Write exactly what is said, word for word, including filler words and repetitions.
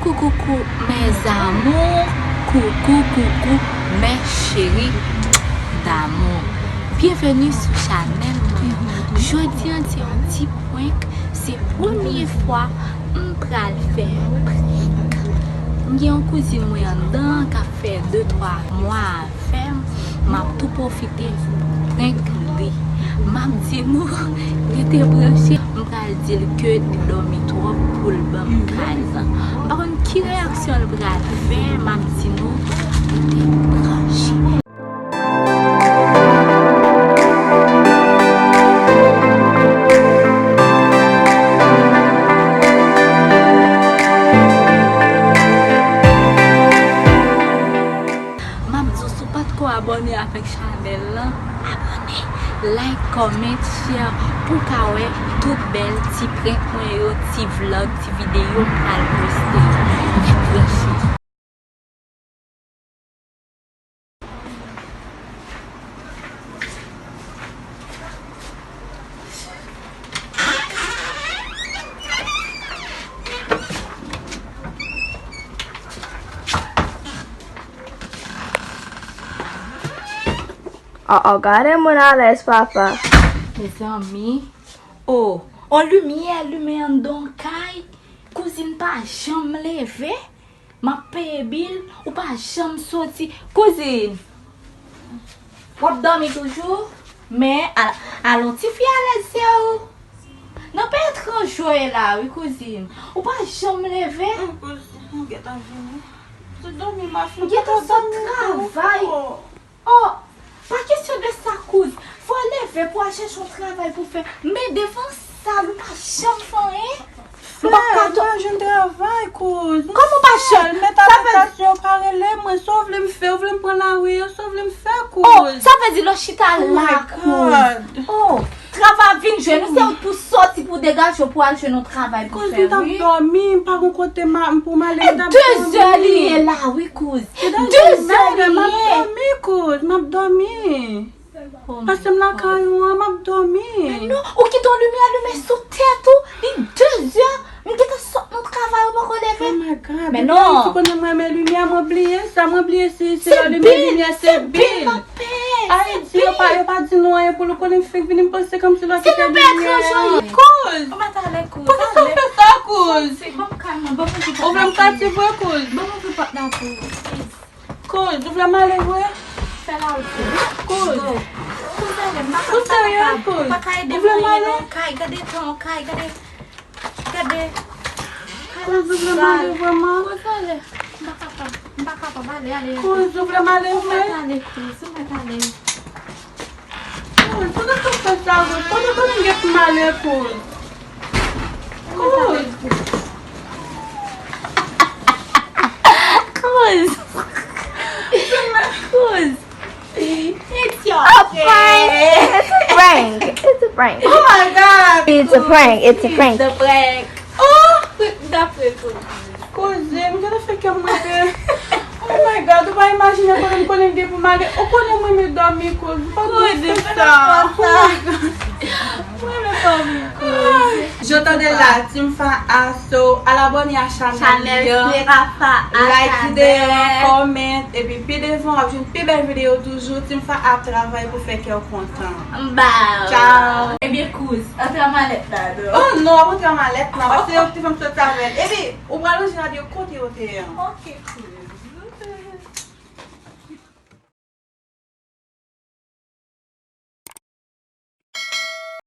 Coucou, coucou, mes amours. Coucou, coucou, mes chéris d'amour. Byenveni sou chanèl mwen. Jodi a, se yon ti prank. Se premye fwa m pral fè yon prank. M gen yon kouzin mwen anndan k ap fè de twa mwa avè m, m ap tou pwofite prank li. M ap di nou, rete branche, m pral di l ke li dòmi twòp pou l ban m kay lan. M pa konn ki reyaksyon l pral fè, m ap di nou, rete branche. M ap di w, si w pa t ko abòne avèk chanèl lan, abòne, like, comment, share, pou w ka wè tout bèl ti prank mwen yo, ti vlog, ti videyo m pral poste. Branche. Oh, oh, gade moun alèz, papa. Mezanmi. Oh, on limyè limen anndan kay. Kouzin pa janm leve. M ap peye bil, ou pa janm soti. Kouzin, w ap dòmi toujou? Men, al, al on ti fi alèz sè ou. Non, pa etranj ou ye la, wi, kouzin. Ou pa janm leve. Kouzin, m gentan vini. Sot dòmi, m ap fè. M gentan sot travay. Oh, pa kesyon de sa, kouz. Fò w leve pou w al chèche yon travay pou w fè. Men devan sa, nou pa janm fè anyen. Nou pa ka. Frè, m pa jwenn travay, kouz. Kòman w pa jwenn? Mèt aplitasyon pa rele mwen. Sa w vle m fè? Ou vle m pran lari a? Sa w vle m fè, kouz? Oh, sa vle di lè w chita la, kouz. Oh, travay ap vin jwenn ou, se ou pou soti, pou degaje w, pou al jwenn yon travay pou fè, wi. Kouz, m t ap dòmi, m pa gon kote m pou m ale, m t ap dòmi. E de zè li ye la, wi, kouz. De zè li ye. M ap dòmi, kouz, m ap dòmi. Pase m lakay ou an, m ap dòmi. Men non, ou kite yon limyè limen sou tèt ou, li de zè, m gentan sot nan travay, ou poko leve. Oh my God. Men non. Ou konnen mwen renmen limyè, mwen bliye sa, mwen bliye si, si lè limyè, limyè se bil. Ayiti, yo pa, yo pa di nou anyen pou nou konnen m fenk vini, m panse kòmsi lè w kite limyè. Si nou pa etranj, kouz. Ou mèt ale, kouz. Poukisa w fè sa, kouz? Ou vle m soti vre, kouz? Ban m ouvri pòt la pou ou. Kouz, ou vle m ale vre? Fè la ou fè. Kouz. Ou serye, kouz? Ou pa ka ede m anyen non, kay, gade tan, kay, gade. Gade. Kouz, ou vle m ale vrèman? Kouz, ale. M pa kapab. M pa kapab. Ale, ale. Kouz, ou vle m ale vre? Ou mèt ale, kouz. Ou mèt ale. Kouz, poukisa w fè sa, kouz? Kouz, ou konnen m gen pou m ale, kouz. Kouz. Kouz. Kouz. It's your prank. It's a prank. It's a prank. Oh my God. It's a prank. It's a prank. It's a prank. Oh, dapre kouz. Kouzin, m gentan fè kè m mande. Oh my God, ou pa imajine kote m konnen m gen pou m ale. Ou konnen mwen renmen dòmi, kouz. Ou pa konn fè sa. Oh my God. Mwen renmen dòmi, kouz. Yo tande la, Team Fa a, so, al abòne a chanèl li an. Chanèl Team Fa a. Like videyo an, comment, epi pi devan, w ap jwenn pi bèl videyo toujou. Team Fa a ap travay pou fè kè w kontan. Tchao. Ebyen, kouz, antre a malèt la, non? Oh non, w ap antre a malèt la, paske se yo ki te fè m soti avè l. Epi, ou pral ranje radyo kote yo te ye an. Ok, kouz.